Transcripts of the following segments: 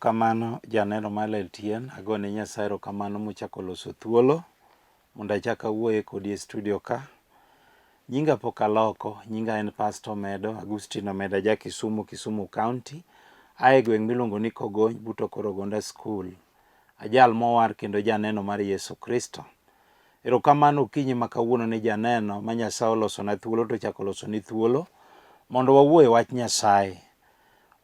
Erokamano janeno mar LTN, agone Nyasaye erokamano mochako loso thuolo mondo achak awuoye kodi e studio ka. Nyinga pok aloko, nyinga en Pastor Omedo, Agustino Omedo aja Kisumu, Kisumu County. Ae gweng' miluongo ni Kogony but Okoro Gonda School. Ajal mowar kendo janeno mar Yesu Kristo. Erokamano okinyi ma kawuono ni janeno ma Nyasaye olosona thuolo to ochako olosoni thuolo mondo wawuo e wach Nyasaye.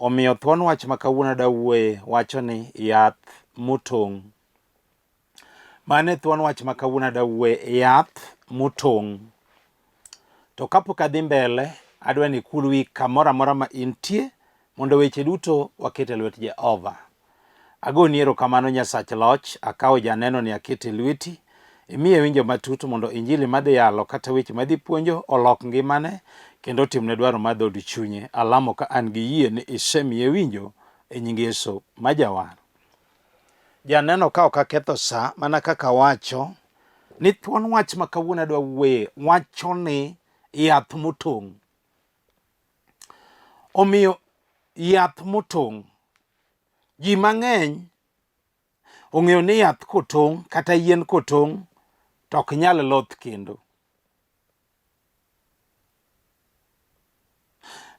Omiyo thuon wach ma kawuono adwa wuoye wacho ni yath motong'. Mano e thuon wach ma kawuono adwa wuoye, yath motong'. To kapok adhi mbele, adwa ni ikul wi kamoro amora ma intie mondo weche duto waket e lwet Jehova. Agoni erokamano Nyasach loch, akawo janeno ni aketo e lweti, imiye winjo matut mondo injili madhi yalo kata weche madhi puonjo olok ngimane kendo otimne dwaro mar dhood chunye. Alamo ka an gi yie ni isemiye winjo e nying Yesu ma Jawar. Janeno ka ok aketho sa mana kaka awacho ni thuon wach ma kawuono adwa wuoye wacho ni yath motong'. Omiyo yath motong', ji mang'eny ong'eyo ni yath kotong' kata yien kotong' to ok nyal loth kendo.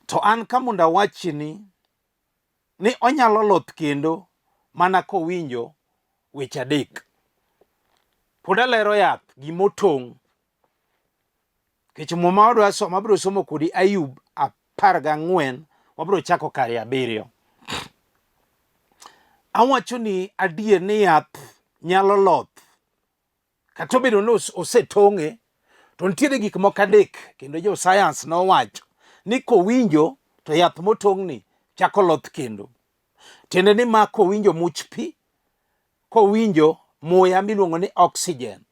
To an ka mondo awachni ni onyalo loth kendo mana kowinjo weche adek. Pod alero yath gimotong' Nikech muma wadwa somo, abiro somo kodi Ayub 14, wabiro chako kare 7. Awacho ni adier ni yath nyalo loth kata obedo ni osetong'e to nitiere gik moko adek kendo jo science nowacho ni kowinjo to yath motong'ni chako loth kendo. Tiende ni ma kowinjo much pi kowinjo muya miluongo ni oxygen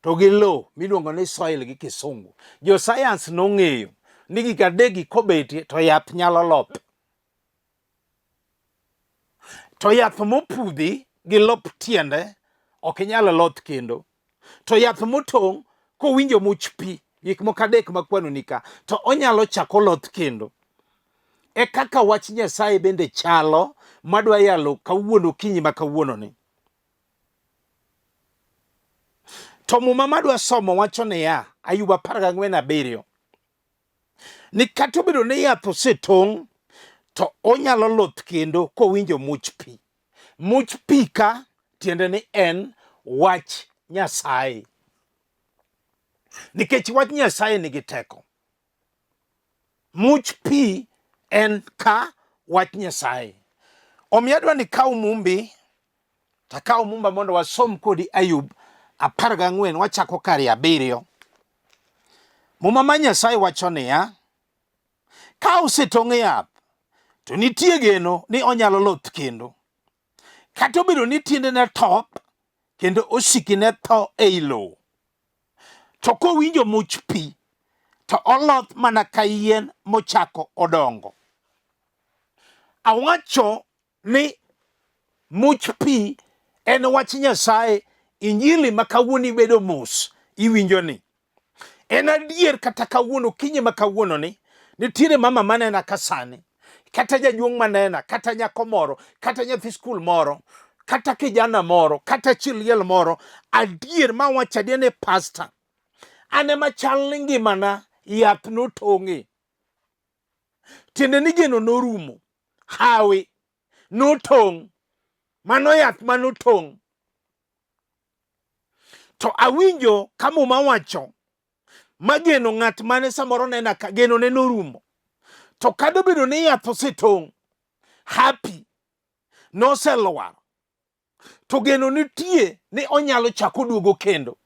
to gi lowo miluongo ni soil gi kisungu. Jo science nong'eyo ni gik adekgi kobetie to yath nyalo loth. To yath mopudhi gi lop tiende ok nyal loth kendo. To yath motong' kowinjo much pi, gik moko adek makwanoni ka, to onyalo chako loth kendo. E kaka wach Nyasaye bende chalo madwa yalo kawuono okinyi ma kawuononi. To muma madwa somo wacho niya, Ayub 14:7, ni kata obedo ni yath osetong' to onyalo loth kendo kowinjo much pi. Much pi ka tiende ni en wach Nyasaye. Nikech wach Nyasaye nigi teko. Much pi en ka wach Nyasaye. Omiyo adwa ni kaw mumbi, takaw mumba mondo wasom kodi Ayub 14 wachako kare 7. Muma ma Nyasaye wacho niya, ka osetong' yath to nitie geno ni onyalo loth kendo. Kata obedo ni tiendene top kendo osikine tho ei lowo. To kowinjo much pi, to oloth mana ka yien mochako odongo. Awacho ni much pi en wach Nyasaye, injili ma kawuono ibedo mos, iwinjo ni en adier kata kawuono okinyi ma kawuono ni nitiere mama manena ka sani kata jaduong' manena kata nyako moro kata nyathi skul moro kata kijana moro kata chi liel moro adier ma wacho adier ni pasta an ema chal ni ngimana yath notong'e tiende ni geno norumo hawi notong' mano yath manotong' to awinjo ka muma wacho mageno ng'at mane samoro nena ka geno ne norumo to kata obedo ni yath osetong' happy noselwar to geno nitie ni onyalo chako duogo kendo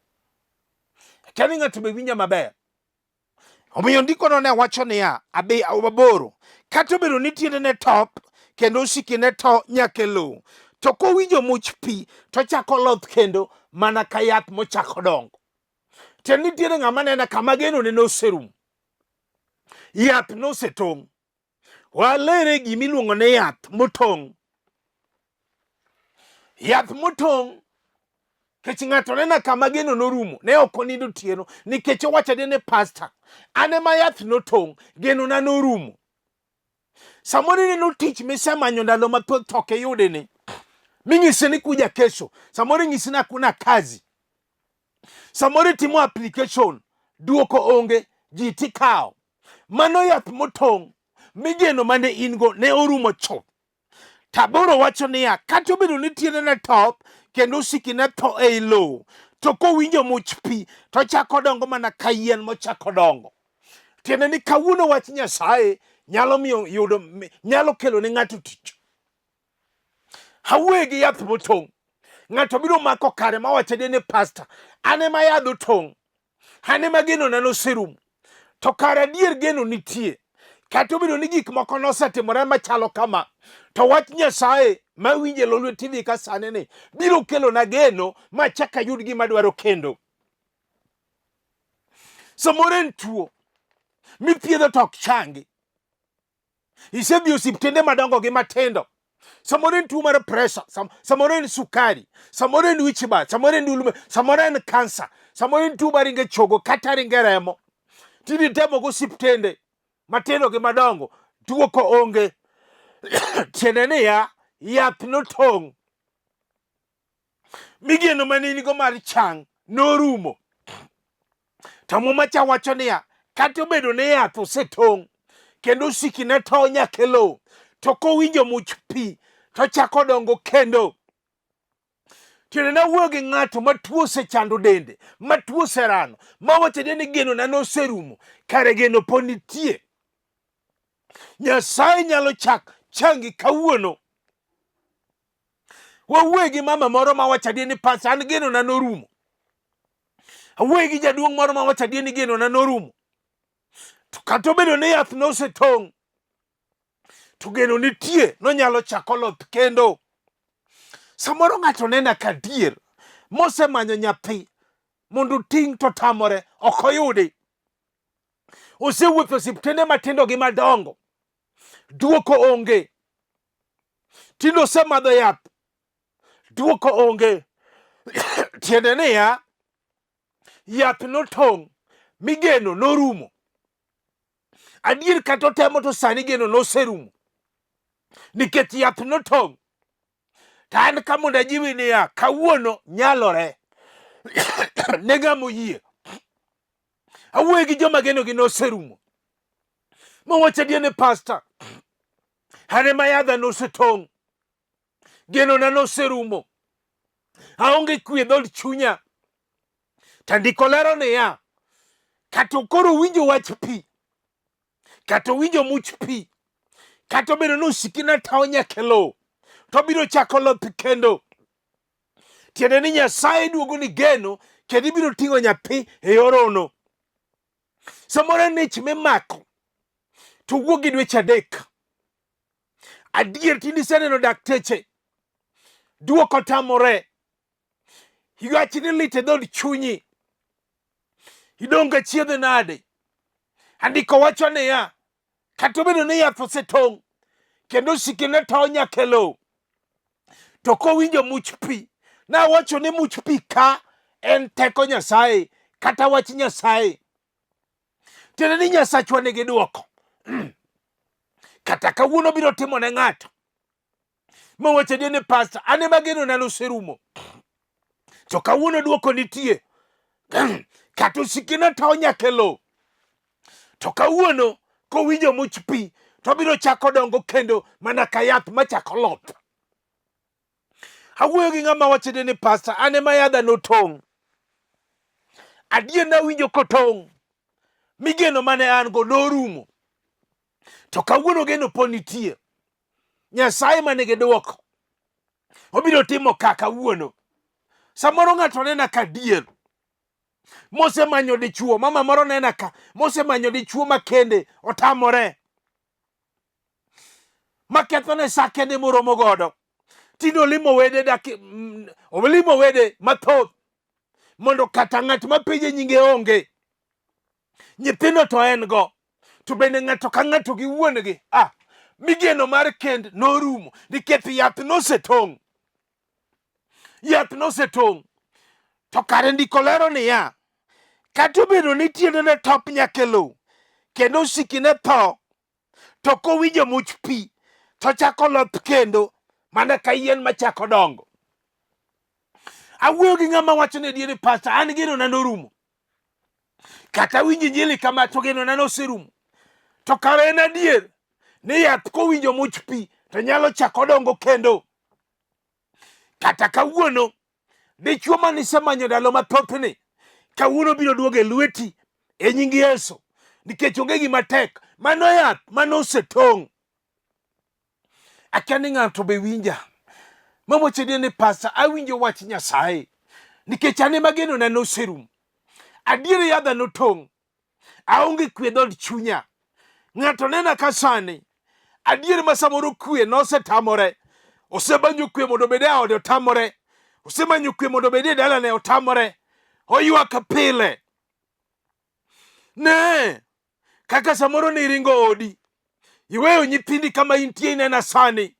akia ni ng'ato be winja maber omiyo ndikono ne wacho niya 8 kata obedo ni tiendene top kendo osikine to nyaka e lowo to kowinjo much pi to chako loth kendo mana ka yath mochako dongo Tiende nitiere ng'ama nena kama genone noserumo. Yath nosetong'. Walere gima iluongo ni yath motong'. Yath motong' kech ng'ato nena kama geno norumo ne ok onindo otieno nikech owacho adier ni pasta an ema yath notong' genona norumo. Samoro ineno tich misemanyo ndalo mathoth to ok iyude ni. Ming'ise ni kuja kesho, samoro ing'isi ni hakuna kazi, samoro itimo application duoko onge, ji tikawo. Mano yath motong' migeno mane in go ne orumo chuth. Taboro wacho niya, kata obedo ni tiendene top kendo osikine tho ei lowo, to kowinjo much pi to ochako dongo mana ka yien mochako dongo. Tiende ni kawuono wach Nyasaye nyalo miyo yudo nyalo kelo ne ng'ato tich. Awuoye gi yath motong'. Ng'ato biro mako kare mawacho ni pasta, an ema yadh otong'. An ema genona noserumo. To kare adier geno nitie. Kata obedo ni gik moko nosetimore machalo kama, to wach Nyasaye ma winje Lolwe TV ka sani ni biro kelona geno ma chak ayud gima adwaro kendo. Samoro en tuo mithiedho to ok changi. Isedhi osiptende madongo gi matindo. Samoro en tuo mar pressure, samoro en sukari, samoro en wich bar, samoro en dulme, samoro en kansa, samoro en tuo mar ringe chogo kata ringe remo. Tindi temo go osiptende matindo gi madongo, duoko onge. Tiende niya, yath notong'. Migeno mane in go mar chang norumo. To muma cha wacho niya, kata obedo ni yath osetong' kendo osiki ne tow nyaka e lowo, to kowinjo much pi to chako dongo kendo. Tiende ne awuoyo gi ng'ato ma tuo osechando dende, ma tuo oserano, ma wacho ni geno na noserumo, kare geno pod nitie. Nyasaye nyalo chak changi kawuono. Wawuoye gi mama moro ma wacho adier ni pasa an geno na norumo. Awuoye gi jaduong' moro ma wacho adier ni geno na norumo. To kata obedo ni yath nosetong', to geno nitie nonyalo chako loth kendo. Samoro ng'ato nena ka dier mosemanyo nyathi mondo oting' to tamore ok oyudi. Osewuotho osiptende matindo gi madongo, duoko onge. Tinde osemadho yath, duoko onge. Tiende niya, yath notong' migeno norumo. Adier kata otemo to sani geno noserumo nikech yath notong'. To an ka mondo ajiwi niya, kawuono nyalore ne ng'ama oyie. Awuoyo gi joma genogi noserumo. Mawacho adier ni pasta, an ema yadha nosetong', genona noserumo, aonge kwe e dhood chunya. To ndiko lero niya, kata koro winjo wach pi, kata owinjo much pi, kata obedo ni osikina tawo nyaka e lowo, to obiro chako loth kendo. Tiende ni Nyasaye duogo ni geno kendo ibiro ting'o nyathi e yorono. Samoro en ich mimako to wuok gi dweche adek. Adier tinde iseneno dakteche, duoko tamore, ywach ni lit e dhood chunyi, idong' ka chiedhe nade? Andiko wacho niya, kata obedo ni yath osetong' kendo osike ne tow nyaka e lowo, to kowinjo much pi, nawacho ni much pi ka en teko Nyasaye kata wach Nyasaye. Tiende ni Nyasachwa nigi dwoko. Kata kawuono biro timo ne ng'ato mawacho ni pasta, an ema genona noserumo, to kawuono dwoko nitie. Kata osikina tow nyaka e lowo, to kawuono kowinjo much pi to obiro chako dongo kendo mana ka yath machako loth. Awuoyo gi ng'ama wacho ni pasta, an ema yadha notong'. Adier nawinjo kotong' migeno mane an go norumo, to kawuono geno pod nitie. Nyasaye ma nigi dwoko obiro timo ka kawuono. Samoro ng'ato nena ka dier mosemanyo dichuo, mama moro nena ka mosemanyo dichuo makende otamore, makethone sa kende moromo godo. Tinde olimo wede dak, olimo wede mathoth mondo kata ng'at ma penje nyinge onge. Nyithindo to en go, to bende ng'ato ka ng'ato gi wuon-gi. Ah, migeno mar kend norumo nikech yath nosetong'. Yath nosetong'. To kare ndiko lero niya, kata obedo ni tiendene top nyaka e lowo kendo osikine tho, to kowinjo much pi to chako loth kendo. mana ka yien machako dongo. Awuoyo gi ng'ama wacho ni adieri pasta, an genona norumo. Kata winj injili kama to genona noserumo. To kare en adier ni yath kowinjo much pi to nyalo chako dongo kendo. Kata kawuono dichwo mane isemanyo ndalo mathothni kawuono biro duogo e lweti e nying Yesu nikech onge gima tek mano yath mano osetong'. Akia ni ng'ato be winja. Mawacho adier ni pasta awinjo wach Nyasaye nikech an ema genona noserumo. Adier yadha notong'. Aonge kwe dhood chunya. Ng'ato nena ka sani. Adier ma samoro kwe nosetamore. Osemanyo kwe mondo obed e ode otamore. Osemanyo kwe mondo obed e dalane otamore. Oywak pile. Ne kaka samoro niringo odi. Iweyo nyithindi kama intie inena sani.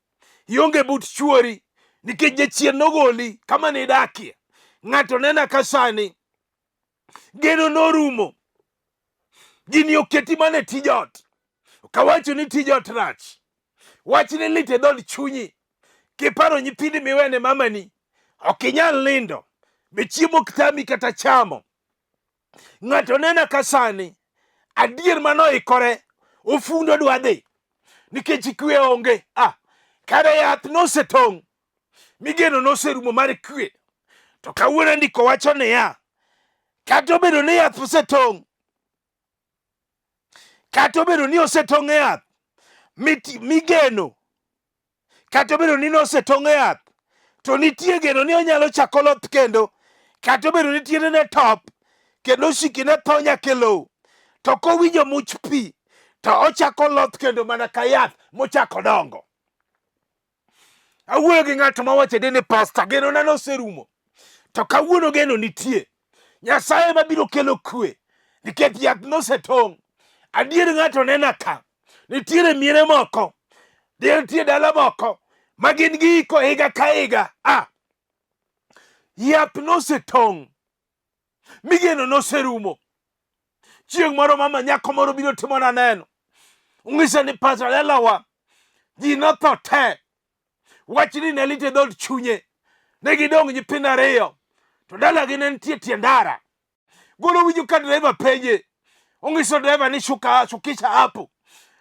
Ionge but chuori nikech jachien nogoli kama nidakie. Ng'ato nena ka sani. Geno norumo. Gini oketi mana e tij ot. Ok awacho ni tij ot rach. Wachni lit e dhood chunyi. Kiparo nyithindi miwene mamani, ok inyal nindo. Be chiemo ok tami kata chamo. Ng'ato nena ka sani, adier mano oikore, ofundo dwa dhi. Nikech kwe onge. Ah, kare yath nosetong'. Migeno noserumo mar kwe. To kawuono ndiko wacho niya, kata obedo ni yath osetong', kata obedo ni osetong' e yath, migeno, kata obedo ni nosetong' e yath, to nitie geno ni onyalo chako loth kendo, kata obedo ni tiendene top, kendo osikine tho nyaka e lowo, to kowinjo much pi, to ochako loth kendo mana ka yath mochako dongo. Awuoyo gi ng'ato ma wacho ni pasta genona noserumo. To kawuono geno nitie. Nyasaye ma biro kelo kwe nikech yath nosetong'. Adier ng'ato nena ka nitiere miere moko, nitie dala moko ma gin giiko higa ka higa. Ah, yath nosetong' migeno noserumo. Chieng' moro mama nyako moro biro timona neno. Ong'isa ni pasta dalawa ji notho te. Wachni ne lit e dhood chunye. Ne gidong' nyithindo ariyo to dalagi ne nitie tie ndara. Golo winjo ka dereva penje. Ong'iso dereva ni shuka, shukisha hapo.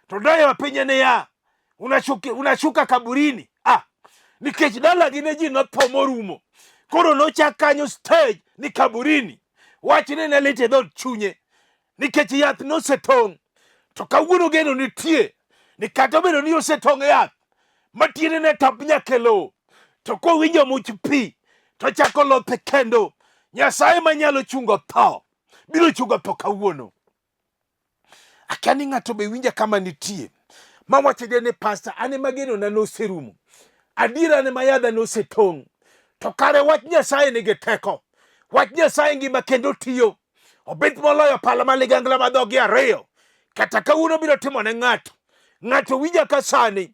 To dereva penje niya, unashuki, unashuka kaburini. Ah, nikech dalagi ne ji notho morumo. Koro nochak kanyo stage ni kaburini. Wachni ne lit e dhood chunye nikech yath nosetong'. To kawuono geno nitie ni kata obedo ni osetong' yath matiende ne top nyaka e lowo, to kowinjo much pi to chako lothe kendo. Nyasaye manyalo chungo tho biro chungo tho kawuono. Akia ni ng'ato be winja kama nitie mawacho ni pasta an ema genona noserumo, adier an ema yadha nosetong'. To kare wach Nyasaye nigi teko, wach Nyasaye ngima kendo tiyo, obith moloyo pala ma ligangla ma dhogi ariyo. Kata kawuono biro timo ne ng'ato, ng'ato winja ka sani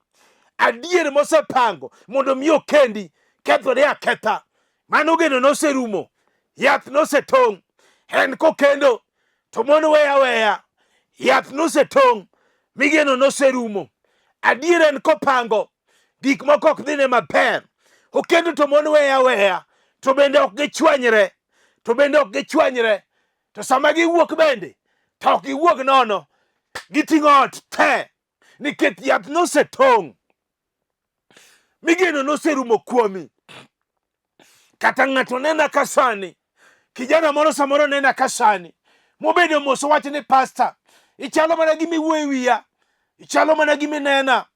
adier mosepango mondo mi okendi kethore aketha. Mano geno noserumo, yath nosetong', en kokendo to mon weya weya, yath nosetong', migeno noserumo. Adier en kopango gik moko ok dhine maber, okendo to mon weya weya, to bende ok gichwanyre, to bende ok gichwanyre. To sama giwuok bende to ok giwuog nono, giting'o ot te nikech yath nosetong', migeno noserumo kuomi. Kata ng'ato nena ka sani, kijana moro samoro nena ka sani, mobedo mos owacho ni pasta, ichalo mana gima iwuoyo e wiya, ichalo mana gima inena,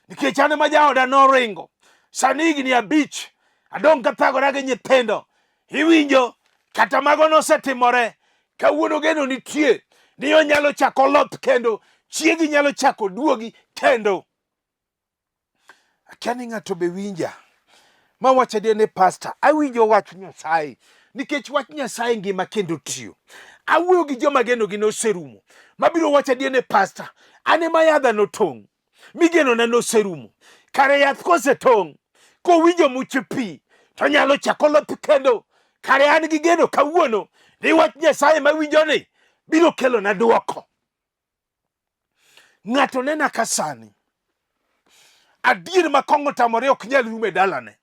nikech an ema jaoda noringo. Sani higni 5 adong' kathagora gi nyithindo. Iwinjo, kata mago nosetimore, kawuono geno nitie ni onyalo chako loth kendo, chiegi nyalo chako duogi kendo. Akia ni ng'ato be winja ma wacho adier ni pasta, awinjo wach Nyasaye nikech wach Nyasaye ngima kendo tiyo. Awuoyo gi joma genogi noserumo mabiro wacho adier ni pasta, an ema yadha notong' migenona noserumo. Kare yath kosetong' kowinjo much pi to nyalo chako loth kendo. Kare an gi geno kawuono ni wach Nyasaye mawinjoni biro kelona dwoko. Ng'ato nena ka sani. Adier ma kong'o tamore ok nyal rumo e dalane.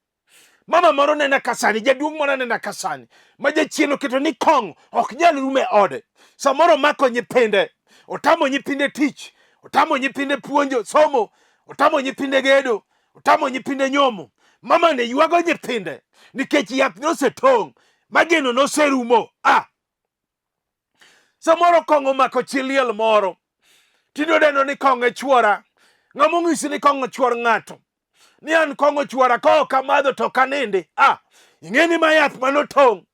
Mama moro nena ka sani, jaduong' moro nena ka sani, ma jachien oketo ni kong'o ok nyal rumo e ode. Samoro omako nyithinde, otamo nyithinde tich, otamo nyithinde puonjo somo, otamo nyithinde gedo, otamo nyithinde nyomo. Mama ne ywago nyithinde nikech yath nosetong' ma geno noserumo. Ah! Samoro kong'o omako chi liel moro, tinde oneno ni kong'o e chuora. Ng'ama onyisi ni kong'o chuor ng'ato? Ni an kong'o chuora ka ok amadho to ok anindi. Ah, ing'e ni ma yath manotong'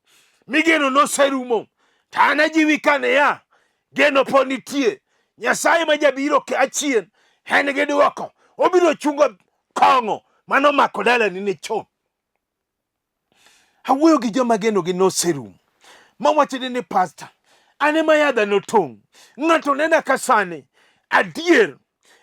migeno noserumo. To an ajiwi ka niya, geno pod nitie. Nyasaye ma jabiro achien en gi dwoko. Obiro chungo kong'o manomako dalani ni chop. Awuoyo gi joma genogi noserumo. Mawacho ni pasta, an ema yadha notong'. Ng'ato nena ka sani, adier,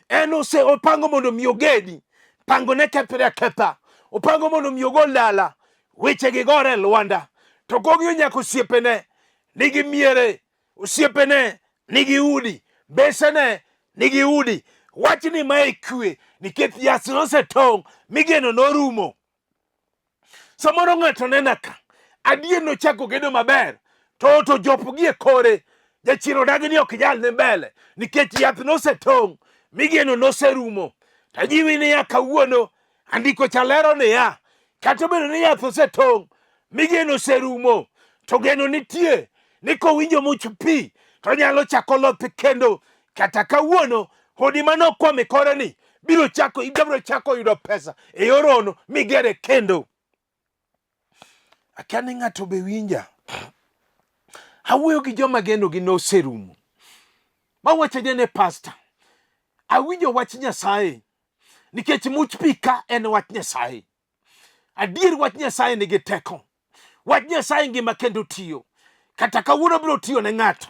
en ose opango mondo mi ogedi. Pango ne kethre aketha. Opango mondo mi ogol dala. Weche gi gore e lwanda. To kong'iyo nyaka osiepene nigi miere, osiepene nigi udi, mbesene nigi udi. Wachni mae kwe nikech yath nosetong' migeno norumo. Samoro ng'ato nena ka adier nochako gedo maber to to jopo gi e kore jachien odagi ni ok nyal ne mbele nikech yath nosetong' migeno noserumo. Tajiwi niya kawuono andiko cha lero niya kata obedo ni yath osetong' migeno oserumo to geno nitie ni kowinjo much pi to nyalo chako loth kendo kata kawuono hodi mane okwam e kore ni biro chako ibiro chako yudo pesa e yor hono migere kendo. Akia ni ng'ato be winja. Awuoyo gi joma genogi noserumo. Mawacho ne pasta, awinjo wach Nyasaye nikech much pi ka en wach Nyasaye. Adier wach Nyasaye nigi teko. Wach Nyasaye ngima kendo tiyo. Kata kawuono biro tiyo ne ng'ato.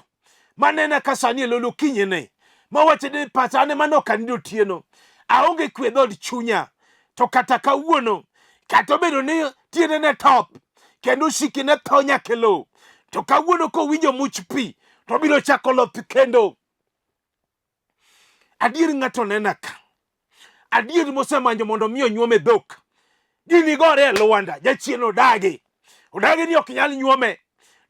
Manena ka sani e lolo kinyene. Mawacho ni pacha an ema nok anindo otieno. Aonge kwe dhood chunya. To kata kawuono, kata obedo ni tiende ne top, kendo osiki ne tho nyaka e lowo. To kawuono kowinjo much pi, to obiro chako loth kendo. Adier ng'ato nena ka. Adier mosemanyo mondo mi onyuome dhok. Gini gore e lwanda, jachien odagi. Odagi ni ok nyal nyuome.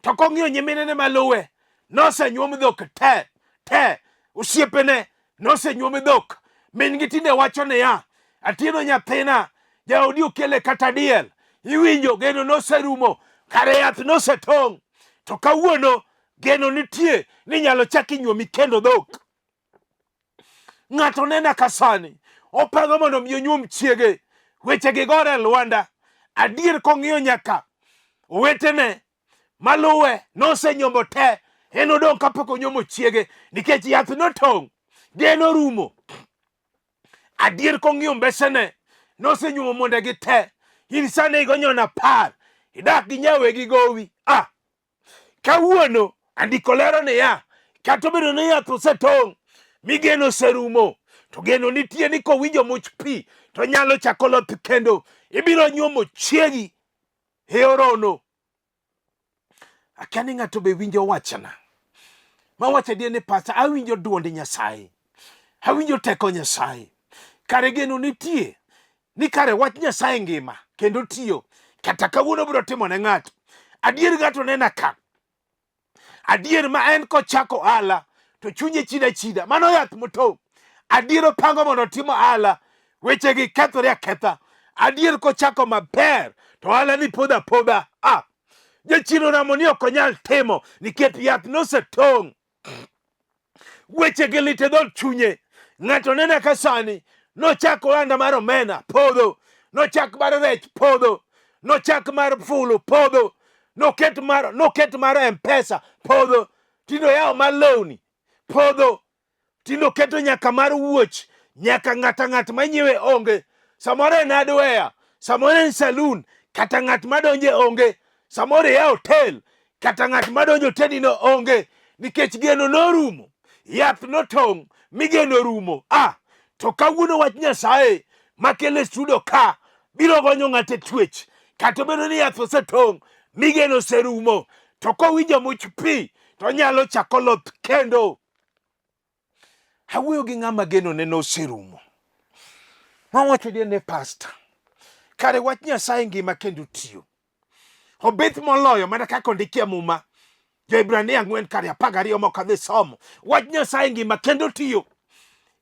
To kong'iyo nyiminene maluwe, nosenyuom dhok te, te. Osiepene nosenyuom dhok. Min gi tinde wacho niya, Atieno nyathina, jaodi okele kata diel. Iwinjo geno noserumo, kare yath nosetong'. To kawuono geno nitie ni nyalo chak inyuomi kendo dhok. Ng'ato nena ka sani opango mondo mi onyuom chiege, weche gi gore e lwanda. Adier kong'iyo nyaka owetene maluwe nosenyombo te, en odong' kapok onyuomo chiege nikech yath notong', geno orumo. Adier kong'iyo mbesene nosenyuomo mondegi te, in sani igonyo 10, idak gi nyawegi gowi. Ah, Kawuono andiko lero niya, kata obedo ni yath osetong' mi geno oserumo, to geno nitie ni kowinjo much pi to nyalo chako loth kendo ibiro nyuomo chiegi e orono. Akia ni ng'ato be winjo wachna. Mawacho adier ni pasta awinjo duond Nyasaye. Awinjo teko Nyasaye. Kare geno nitie ni kare wach Nyasaye ngima kendo tiyo kata kawuono biro timo ne ng'ato. Adier ng'ato nena ka. Adier ma en kochako ohala to chunye chida chida. Mano yath motong'. Adier opango mondo otim ohala. Wechegi kethore aketha. Adier kochako maber to ohala ni podho apodha. Ah, jachien oramo ni ok onyal timo nikech yath nosetong'. Weche gi lit e dhood chunye. Ng'ato nena ka sani nochak ohanda mar omena podho, nochak mar rech podho, nochak mar fulu podho, noket mar mpesa podho, tinde oyawo mar lewni podho, tinde oketo nyaka mar wuoch, nyaka ng'ata ng'at manyiewe onge. Samoro en hardware, samoro en saloon, kata ng'at madonje onge. Samoro iyawo hotel, kata ng'at madonjo tedino onge nikech geno norumo, yath notong' mi geno rumo. Ah, to kawuono wach Nyasaye makele studio ka biro gonyo ng'ato e twech, kata obedo ni yath osetong' mi geno oserumo, to kowinjo much pi to onyalo chako loth kendo. Awuoyo gi ng'ama genone noserumo. Mawacho ni ne pasta. Kare wach Nyasaye ngima kendo tiyo. Obith moloyo mana kaka ondiki e Muma. Jo-Hibrania 4 kare 12 mok adhi somo. Wach Nyasaye ngima kendo tiyo.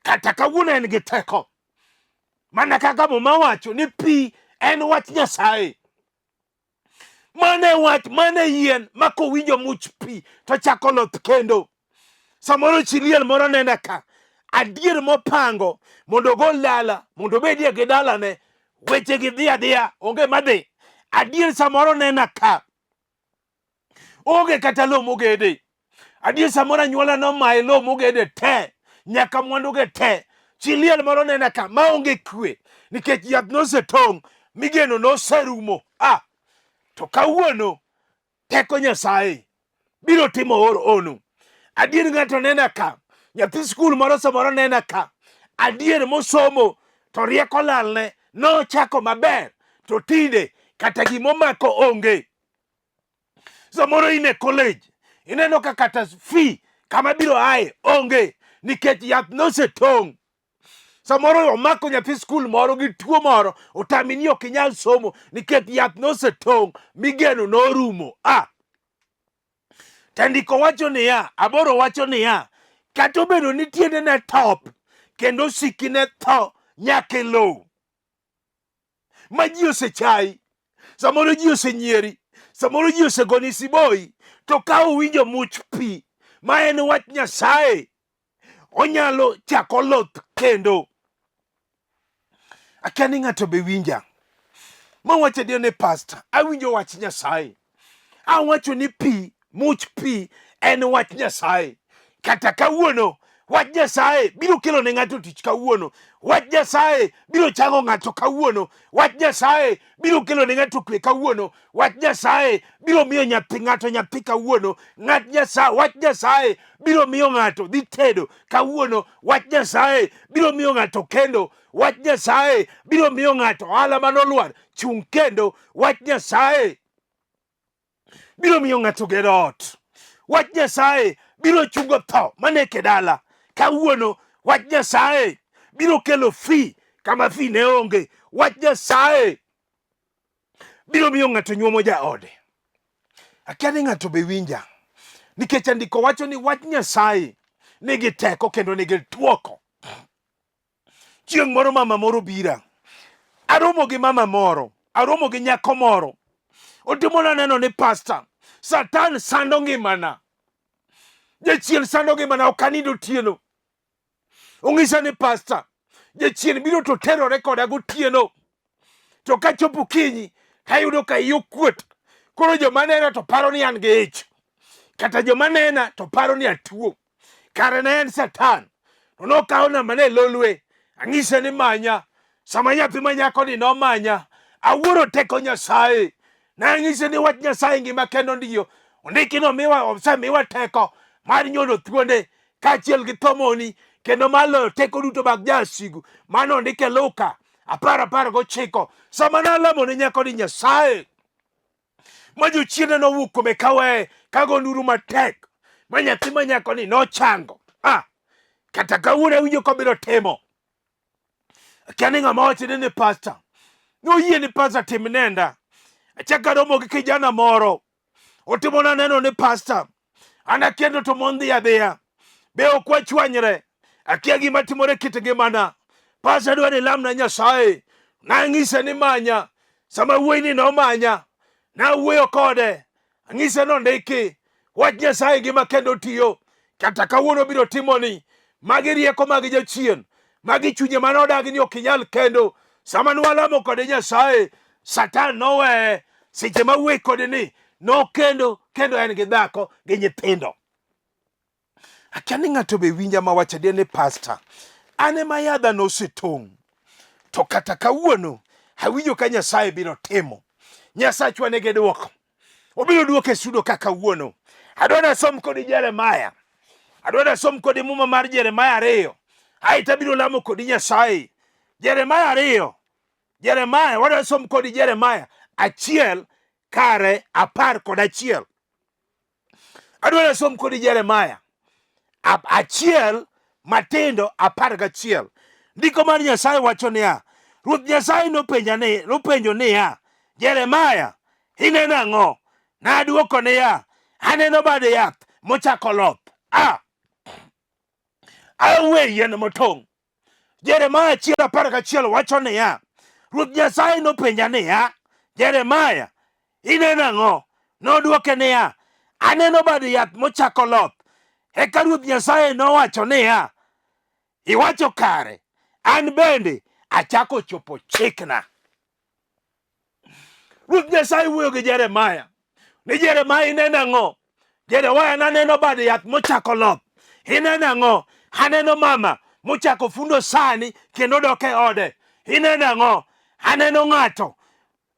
Kata kawuono en gi teko. Mana kaka Muma wacho ni pi en wach Nyasaye. Mano e wach, mano e yien ma kowinjo much pi to chako loth kendo. Samoro chi liel moro nena ka adier mopango mondo ogol dala mondo obedie gi dalane, weche gi dhi adhiya onge madhi. Adier samoro nena ka onge kata lowo mogede. Adier samoro anyuola nomaye lowo mogede te nyaka mwanduge te. Chi liel moro nena ka maonge kwe nikech yath nosetong' migeno noserumo. Ah, to kawuono teko Nyasaye biro timo or onu. Adier ng'ato nena ka, nyathi skul moro samoro nena ka, adier mosomo to rieko lalne, nochako maber to tinde kata gimomako onge. Samoro in e college, ineno ka kata fee kama biro aye onge nikech yath nosetong'. Samoro omako nyathi skul moro gi tuo moro, otami ni ok inyal somo nikech yath nosetong' migeno norumo. Ah! To ndiko wacho niya, aboro wacho niya, kata obedo ni tiendene top kendo sikine tho nyaka e lowo. Ma ji osechayi, samoro ji osenyieri, samoro ji osegoni siboi, to ka owinjo much pi ma en wach Nyasaye, onyalo chako loth kendo. Akia ni ng'ato be winja. Mawacho adier ni pasta, awinjo wach Nyasaye. Awacho ni pi, much pi en wach Nyasaye. Kata kawuono, wach Nyasaye biro kelo ne ng'ato tich kawuono. Wach Nyasaye biro chango ng'ato kawuono. Wach Nyasaye biro kelo ne ng'ato kwe kawuono. Wach Nyasaye biro miyo nyathi ng'ato nyathi kawuono. Ng'at Nyasaye, wach Nyasaye biro miyo ng'ato dhi tedo kawuono. Wach Nyasaye biro miyo ng'ato kendo. Wach Nyasaye biro miyo ng'ato ohala manolwar chung' kendo. Wach Nyasaye biro miyo ng'ato gero ot. Wach Nyasaye biro chungo tho maneke dala kawuono. Wach Nyasaye biro kelo fi kama fi ne onge. Wach Nyasaye biro miyo ng'ato nyuomo jaode. Akia ni ng'ato be winja, nikech andiko wacho ni wach Nyasaye nigi teko kendo nigi twoko. Chieng' moro mama moro bira, aromo gi mama moro, aromo gi nyako moro, otimona neno ni pasta, Satan sando ngimana, jachien sando ngimana, ok anind otieno. Ong'isa ni pasta, jachien biro to terore koda gotieno, to kachopo okinyi tayudo ka iya okuot. Koro joma nena to paro ni an gi ich, kata joma nena to paro ni atuo. Kare ne en Satan. To nokawo namba ne lolwe, ang'ise ni manya. Sama nyathi ma nyakoni nomanya, awuoro teko Nyasaye. Nang'ise ni wach Nyasaye ngima kendo ndiyo. Ondiki ni osemiwa teko mar nyono thuonde kaachiel gi thomoni kendo mar loyo teko duto mag jasigu. Mano ondik e Luka 10:19. Sama nalamo ne nyakoni Nyasaye ma jochiende nowuok kuome kaweye kago nduru matek ma nyathi ma nyakoni nochango. Ah, kata kawuono awinjo kobiro timo. Akia ni ng'ama wachone ni pasta. Noyie ni pasta tim nenda. Achako aromo gi kijana moro. Otimona neno ni pasta. An akendo to mon dhi adhiya. Be ok wachwanyre. Akia gima timore kit ngimana. Pasta dwa ni lamna Nyasaye. Nang'ise ni manya. Sama wuoyi ni nomanya. Nawuoyo kode. Ang'ise nondiki wach Nyasaye ngima kendo tiyo. Kata kawuono biro timoni. Magi rieko mag jachien. Magi chunye mane odagi ni ok inyal kendo. Sama nwalamo kode Nyasaye, Satan noweye. Seche ma wuoyi kode ni nokendo kendo en gi dhako gi nyithindo. Akia ni ng'ato be winja ma wacho adier ni pasta, an ema yadha nosetong'. To kata kawuono awinjo ka Nyasaye biro timo. Nyasachwa nigi dwoko. Obiro dwoke e sudo ka kawuono. Adwa nasom kodi Jeremaya. Adwa nasom kodi muma mar Jeremaya 2. Aeto abiro lamo kodi Nyasaye. Jeremaya 2. Jeremaya, wadwa som kodi Jeremaya 1 kare 11. Adwa nasom kodi Jeremaya 1 matindo 11. Ndiko mar Nyasaye wacho niya, Ruoth Nyasaye nopenja ni, nopenjo niya, Jeremaya, ineno ang'o? Nadwoko niya, aneno bad yath mochako loth. A awe yien motong'. Jeremaya 1:11 wacho niya, Ruoth Nyasaye nopenja niya, Jeremaya, ineno ang'o? Nodwoke niya, aneno bad yath mochako loth. Eka Ruoth Nyasaye nowacho niya, iwacho kare, an bende achako chopo chikna. Ruoth Nyasaye wuoyo gi Jeremaya ni Jeremaya ineno ang'o? Jeremaya naneno bad yath mochako loth. Ineno ang'o? Aneno mama mochako fundo sani kendo dok e ode. Ineno ang'o? Aneno ng'ato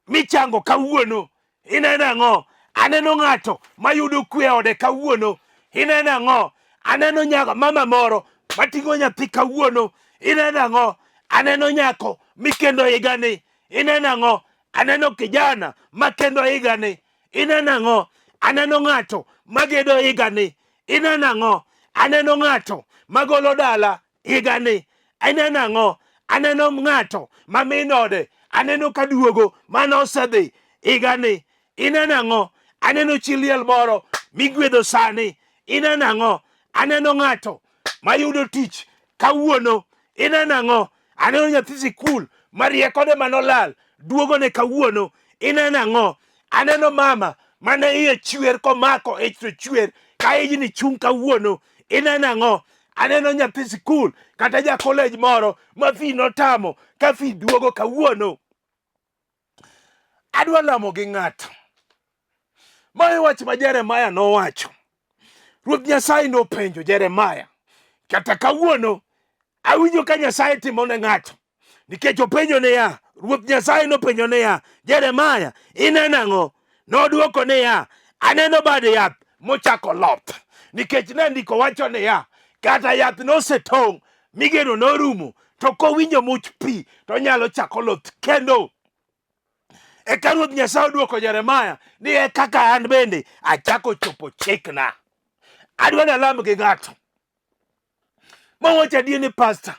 michango kawuono. Ineno ang'o? Aneno ng'ato mayudo kwe e ode kawuono. Ineno ang'o? Aneno nyako mama moro mating'o nyathi kawuono. Ineno ang'o? Aneno nyako mikendo higani. Ineno ang'o? Aneno kijana makendo higani. Ineno ang'o? Aneno ng'ato magedo higani. Ineno ang'o? Aneno ng'ato magolo dala higani. Ineno ang'o? Aneno ng'ato ma min ode. Aneno ka duogo mane osedhi higani. Ineno ang'o? Aneno chi liel moro migwedho sani. Ineno ang'o? Aneno ng'ato mayudo tich kawuono. Ineno ang'o? Aneno nyathi sikul ma riekone manolal duogone kawuono. Ineno ang'o? Aneno mama mane iye chwer komako ich to chwer ka ijni chung' kawuono. Ineno ang'o? Aneno nyathi sikul kata ja college moro ma fi notamo ka fi duogo kawuono. Adwa lamo gi ng'ato. Mae wach ma Jeremaya nowacho. Ruoth Nyasaye nopenjo Jeremaya, kata kawuono awinjo ka Nyasaye timo ne ng'ato. Nikech openjo niya, Ruoth Nyasaye nopenjo niya, Jeremaya, ineno ang'o? Nodwoko niya, aneno bad yath mochako loth. Nikech ne ndiko wacho niya, kata yath nosetong' migeno norumo, to kowinjo much pi to onyalo chako loth kendo. Eka Ruoth Nyasaye odwoko Jeremaya ni e kaka an bende achako chopo chikna. Adwa nalam gi ng'ato mawacho adier ni pasta,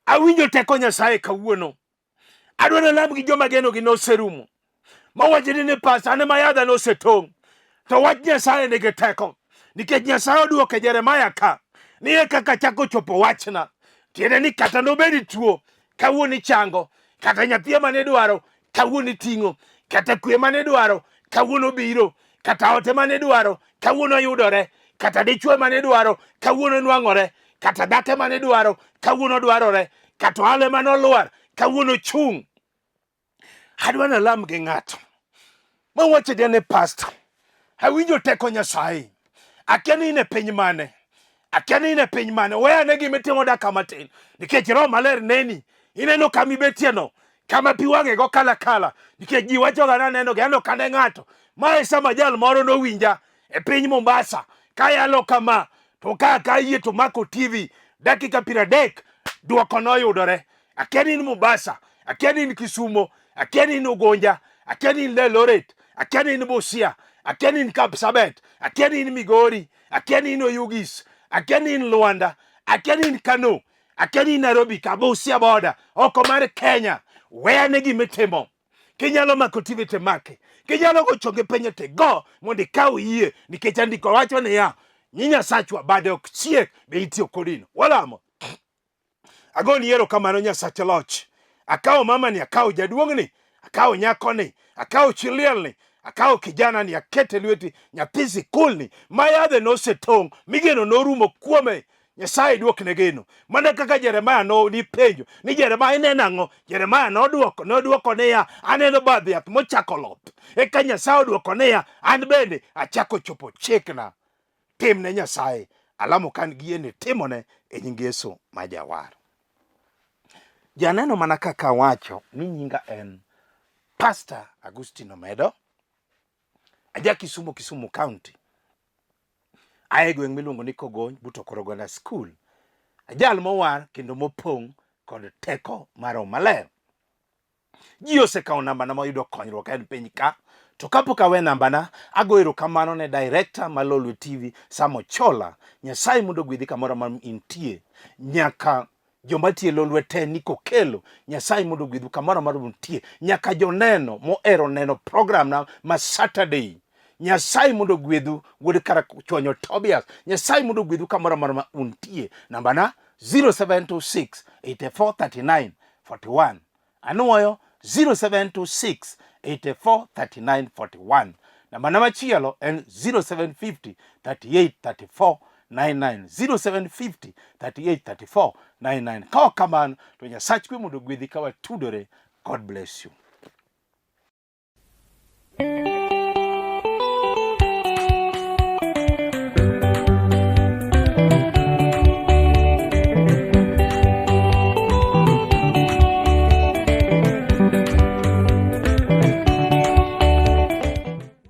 awinjo teko Nyasaye kawuono. Adwa nalam gi joma genogi noserumo. Mawacho ni pasta, an ema yadha nosetong'. To wach Nyasaye nigi teko. Nikech Nyasaye odwoke Jeremaya ka ni e kaka chako chopo wachna. Tiende ni kata nobed tuo, kawuono ichango, kata nyathi ema nidwaro, kawuono iting'o, kata kwe mane idwaro, kawuono biro, kata ot ema nidwaro, kawuono yudore, kata dichwo ema nidwaro, kawuono nwang'ore, kata dhako ema nidwaro, kawuono dwarore, kata ohala ema nolwar, kawuono chung'. Adwa nalam gi ng'ato mawacho adier ni pastor, awinjo teko Nyasaye. Akia ni in e piny mane, akia ni in e piny mane. We ane gima itimo dakika matin, nikech Roho Maler neni. Ineno kama ibetieno, kama pi wang'e go kala kala, nikech ji wachoga ni aneno gi, aneno kane ng'ato. Mae sama jal moro nowinja e piny Mombasa kayalo kama, to ka kayie to mako TV dakika 30 dwoko noyudore. Akia ni in Mombasa, akia ni in Kisumo, akia ni in Ugunja, akia ni in Eldoret, akia ni in Busia, akia ni in Kapsabet, akia ni in Migori, akia ni in Oyugis, akia ni in Luanda, akia ni in Kano, akia ni in Nairobi, Kabusia boda, oko mar Kenya. Weyane gima itimo. Kinyalo mako TV to imake. Kinyalo go chonge piny to igo mondo ikaw yie nikech andiko wacho niya, nyi Nyasachwa bade ok chiek be itiyo kodino. Walamo. Agoni erokamano Nyasach loch. Akawo mamani, akawo jaduong'ni, akawo nyakoni, akawo chi lielni, akawo kijanani, akete lweti, nyathi sikulni ma yadhe nosetong' migeno norumo kuome. Nyasaye duokne geno. Mana kaka Jeremaya no nipenjo ni Jeremaya ineno ang'o? Jeremaya nodwoko nodwoko niya, aneno bath yath mochako loth. Eka Nyasaye odwoko niya, an bende achako chopo chikna. Timne Nyasaye alamo kan gi yie ni timone e nying Yesu ma Jawar. Janeno mana kaka awacho ni nyinga en Pastor Agustino Omedo, aja Kisumu, Kisumu County. Ae gweng' miluongo ni Kogony but Okoroganda School. Ajal mowar kendo mopong' kod teko mar Roho Maler. Ji osekawo nambana ma yudo konyruok en piny ka. To kapok awe nambana, ago erokamano ne director ma Lolwe TV, Sam Ochola. Nyasaye mondo ogwedhi kamoro ma intie. Nyaka Joma tiyo e lolwe te ni kokelo Nyasaye mondo ogwedhu kamoro amora muntie, nyaka joneno mohero neno program na ma Saturday. Nyasaye mondo ogwedhu wuod Karachuonyo Tobias. Nyasaye mondo ogwedhu kamoro amora ma untie. Namba na 0726 84 39 41. Anuoyo 0726 84 39 41. Namba na machielo en 0750 38 34 99 0750 38 34 99. Ka ok kamano to Nyasach kwe mondo ogwedhi ka watudore. God bless you.